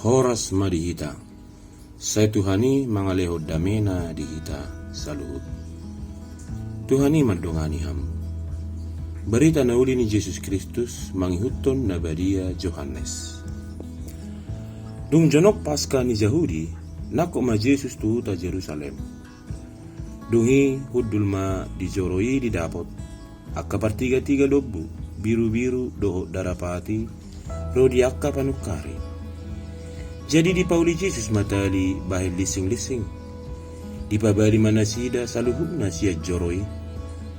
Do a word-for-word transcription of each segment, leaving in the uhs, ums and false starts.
Horas ma di hita. Sai Tuhan i mangalehon damena di hita saluhut. Tuhan i mandongani hamu. Barita na uli ni Jesus Kristus mangihuthon na badia Johannes. Dung jonok Paska ni Jahudi, nangkok ma Jesus tu huta Jerusalem. Dung i hundul ma di joro i didapot angka partigatiga lombu, birubiru dohot darapati, ro di angka panungkar i. Jadi dipauli Jesus ma tali bahen lisinglinsing. Dipabali ma nasida saluhutna sian joro i,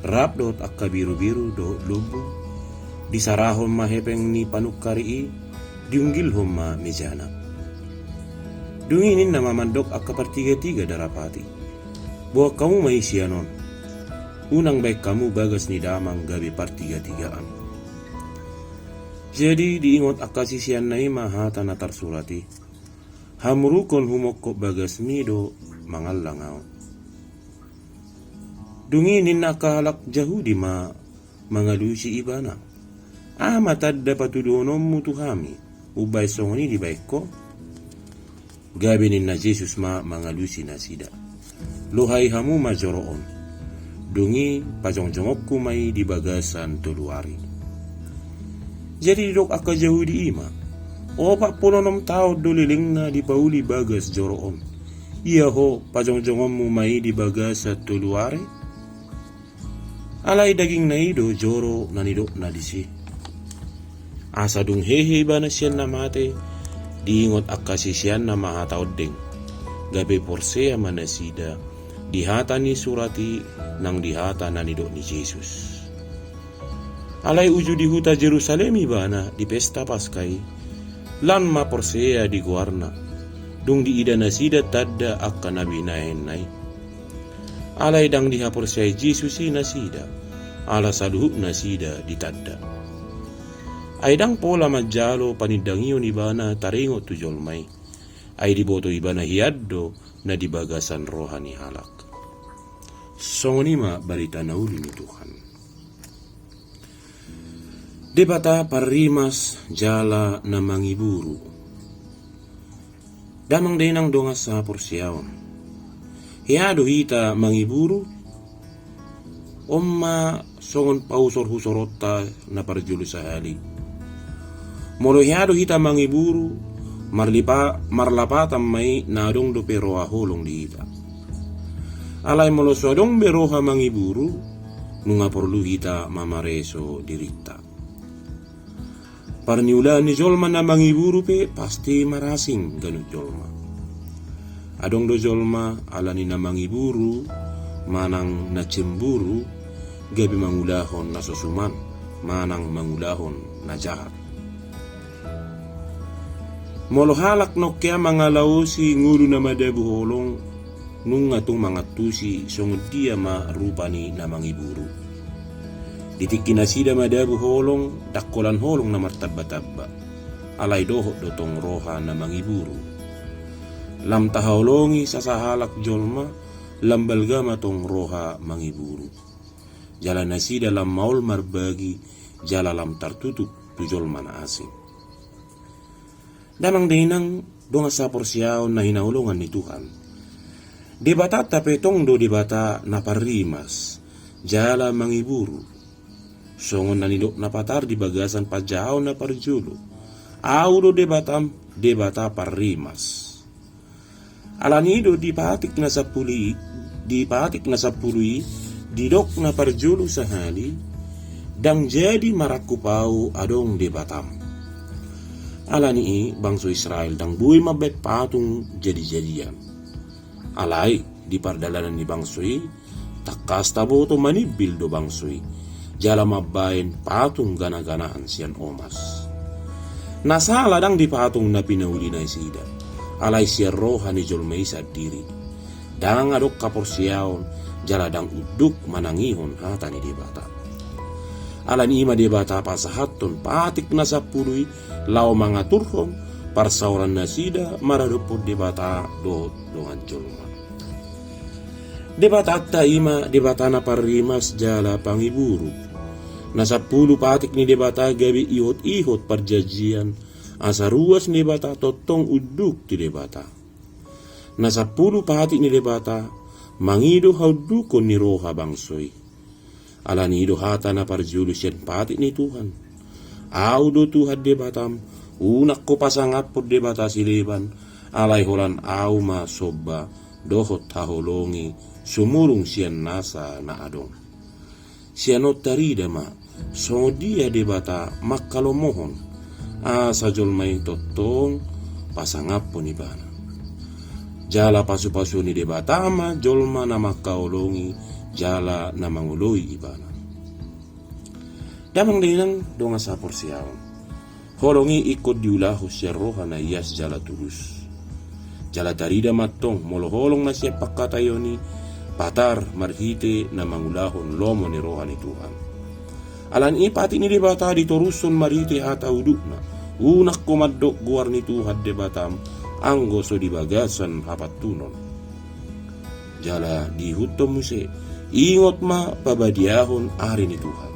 rap dohot angka birubiru dohot lombu. Disarahon ma hepeng ni panungkar i, diunggilhon ma mejana. Dung i ninna ma mandok angka partigatiga darapati: Boan hamu ma i sian on. Unang baen hamu bagas ni damang gabe partigatigaan. Jadi diingot angka siseanna i ma hata na tarsurat i: Hamurukhon humongkop bagasmi do mangallang ahu. Dung i ninna angka halak Jahudi ma mangalusi Ibana: Aha ma tanda patuduhononmu tu hami, umbahen songon i dibahen Ho? Gabe ninna Jesus ma mangalusi nasida: Lohai hamu ma joro on. Dung i pajongjongonku ma i di bagasan tolu ari. Jadi didok angka Jahudi i ma: Opat pulu onom taon do lelengna dipauli bagas joro on. Ia Ho, pajongjongonmu ma i di bagasan tolu ari? Alai dagingna i do joro na nidokna disi. Asa dung hehe Ibana sian na mate, diingot angka siseanna ma hata ondeng, gabe porsea ma nasida di hata ni surat i nang di hata na nidok ni Jesus. Alai uju di huta Jerusalem Ibana di pesta Paska i, lan ma porsea di goarna, dung diida nasida tanda angka na binahenna i. Alai ndang dihaporseai Jesus i nasida, ala saluhut nasida ditanda. Ai ndang pola manjalo panindangion Ibana taringot tu jolma i. Ai diboto Ibana hian do na di bagasan roha ni halak. Songon i ma barita na uli ni Tuhan. Debata parrimas jala na mangiburu. Damang dainang dongan sahaporseaon. Hea do hita mangiburu? On ma songon pahusorhusoronta na parjolo sahali. Molo hea do hita mangiburu, marlipa-, marlapatan ma i na adong dope roha holong di hita. Alai molo so adong be roha mangiburu, nunga porlu hita mamareso dirinta. Parniulaan ni jolma na mangiburu pe pasti marasing ganup jolma. Adong do jolma ala ni na mangiburu manang na cemburu, gabe mangulahon na so suman manang mangulahon na jahat. Molo halak nongke mangalaosi ngolu na madabu holong, nunga tung mangantusi songon dia ma rupa ni na mangiburu. Di tingki nasida madabu holong, ndang holan holong na martambatamba, alai dohot do tong roha na mangiburu. Lam tahaholongi sasahalak jolma, lam balga ma tong roha mangiburu. Jala nasida lam maol marbagi, jala lam tartutup tu jolma na asing. Damang dainang dongan sahaporseaon na hinaholongan ni Tuhan. Debatanta pe tong do Debata na parrimas jala mangiburu. Songon na nidok na patar di bagasan panjahaon na parjolo: Ahu do Debatam, Debata parrimas. Ala ni i do di patik na sampulu i, di patik na sampulu i, didok na parjolo sahali: Ndang jadi marangkup ahu adong Debatam. Ala ni i bangso Israel ndang boi mambaen patung jadijadian. Alai di pardalanan ni bangso i, tangkas taboto manimbil do bangso i jala mambaen patung ganaganahan sian omas. Na sala ndang di patung na pinauli nasida, alai sian roha ni jolma i sandiri. Ndang adong haporseaon jala ndang unduk manangihon hata ni Debata. Ala ni i ma Debata pasahathon patik na sampulu i laho mangaturhon parsaoran nasida maradophon Debata dohot dongan jolma. Debatanta i ma Debata na parrimas jala pangiburu. Na sampulu patik ni Debata gabe ihotihot parjanjian, Asa ruas ni Debata tongtong unduk tu Debata. Na sampulu patik ni Debata mangido haundukon ni roha bangso i. Alani i do hata na parjolo sian patik ni Tuhan: Ahu do Tuhan Debatam, unang ho pasangaphon debata sileban, alai holan Ahu ma somba dohot haholongi sumurung sian nasa na adong. Sian on tarida ma songon dia Debata manghalomohon asa jolma i tongtong pasangaphon Ibana. Jala pasupasuon ni Debata ma jolma na mangkaholongi jala na mangoloi Ibana. Damang dainang dongan saporseaon, holong i ingkon diulahon sian roha na ias jala tulus. Jala tarida ma antong molo holong na sian pangkataion i patar marhite na mangulahon lomo ni roha ni Tuhan. Alani i patik ni Debata ditorushon marhite hata udutna, unang ho mandok goar ni Tuhan Debatam anggo so di bagasan hapantunon. Jala diihuthon muse: Ingot ma pabadiahon ari ni Tuhan.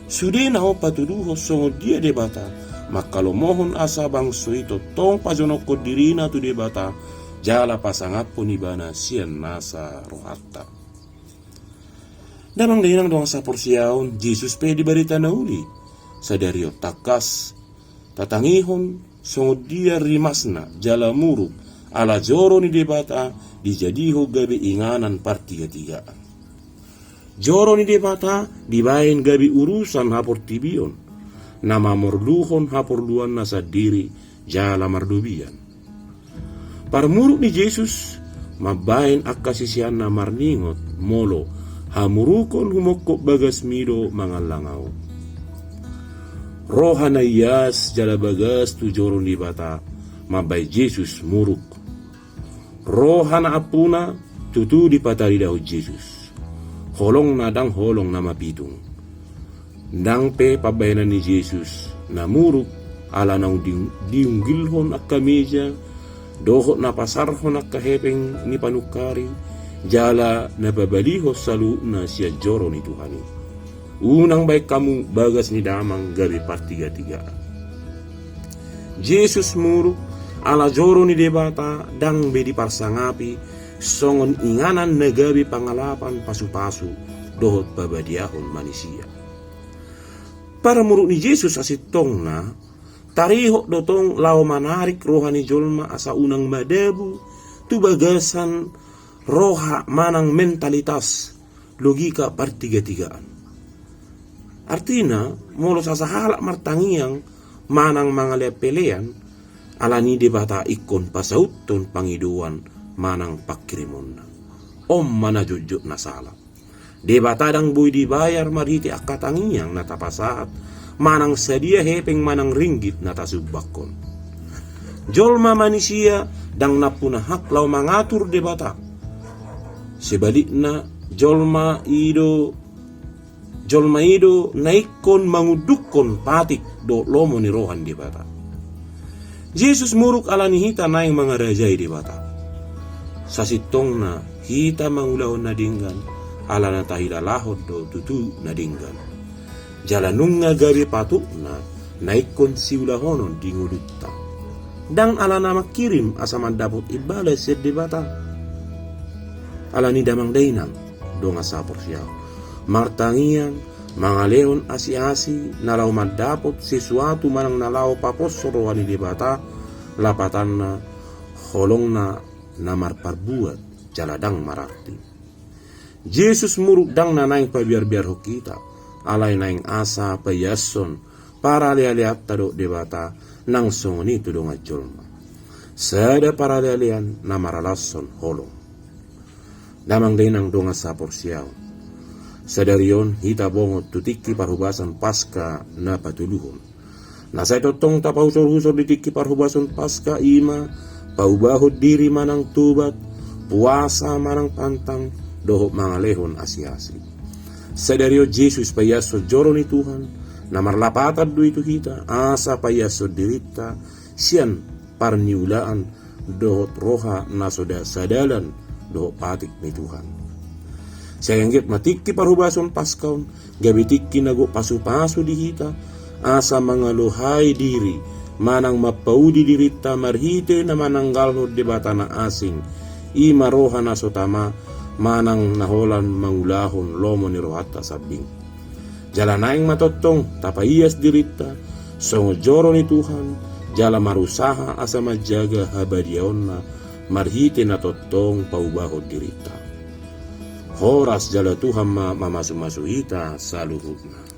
Sude na on patuduhon songon dia Debata manghalomohon asa bangso i tongtong pajononghon dirina tu Debata jala pasangaphon Ibana sian nasa rohanta. Damang dainang dongan saporseaon, Jesus pe di Barita na Uli sadari on tangkas tatangihon songon dia rimasna jala muruk ala joro ni Debata dijadihon gabe inganan partigatigaan. Joro ni Debata dibaen gabe urusan haportibion, na mamorluhon haporluanna sandiri jala marlobian. Parmuruk ni Jesus mambaen angka siseanna marningot molo hamurukon humongkop bagasmi do mangallang ahu. Roha na ias jala bagas tu joro ni Debata mambaen Jesus muruk. Roha na ampuna tutu dipataridahon Jesus. Holongna ndang holong na mapitung. Ndang pe pambahenan ni Jesus na muruk ala naung di-, diunggilhon angka meja dohot na pasarhon angka hepeng ni panungkari jala na pabalihon saluhutna sian joro ni Tuhan i. Unang baen hamu bagas ni damang gabe partigatigaan. Jesus muruk ala joro ni Debata ndang be diparsangapi songon inganan na gabe pangalapan pasupasu dohot pabadiahon manisia. Parmuruk ni Jesus sasintongna tarihot do tong laho manarik roha ni jolma asa unang madabu tu bagasan roha manang mentalitas logika partigatigaan. Artina, molo sasahalak martangiang manang mangalean pelean, alani Debata ingkon pasauthon pangidoan manang panghirimonna. On ma na jotjot na sala. Debata ndang boi dibayar marhite angka tangiang na tapasahat, manang sadia hepeng manang ringgit na tasumbanghon. Jolma manisia ndang nampuna hak laho mangatur Debata. Sebalikna, jolma i do, jolma i do na ingkon mangundukhon patik dohot lomo ni roha ni Debata. Jesus muruk alani hita naeng mangarajai Debata. Sasintongna hita mangulahon na denggan, alana tahilalahon do tutu na denggan. Jala nunga gabe patutna na ingkon siulahonon di ngolunta. Ndang alana manghirim asa mandapot imbalan sian Debata. Alani damang dainang, dongan saporseaon, martangiang, mangalehon asiasi na laho mandapot sesuatu manang na laho paposhon roha ni Debata, lapatanna holongna na marparbuat jala ndang mararti. Jesus muruk ndang na naeng pabiarbiarhon hita, alai naeng asa paiashon paralealeanta dohot Debata, nang songon i tu dongan jolma. Sada paralealean na maralashon holong. Damang dainang dongan saporseaon. Sadari on hita bongot tu tingki parhobasan Paska na patoluhon. Na sai tongtong tapahusorhusor di tingki parhobasan Paska i ma paubahon diri manang tobat, puasa manang pantang, dohot mangalehon asiasi. Sadari on Jesus paiashon joro ni Tuhan, na marlapatan do i tu hita, asa paiashon dirinta sian parniulaan dohot roha na so da-, sadalan dohot patik ni Tuhan. Sai anggiat ma tingki parhobasan Paska on gabe tingki na gok pasupasu di hita, asa mangalohai diri manang mampaudi dirinta marhite na mananggalhon debata na asing, i ma roha na so tama manang na holan mangulahon lomo ni rohanta sambing. Jala naeng ma tongtong tapaias dirinta songon joro ni Tuhan, jala marusaha asa manjaga habadiaonna marhite na tongtong paubahon dirinta. Horas jala Tuhan ma mamasumasu hita saluhutna.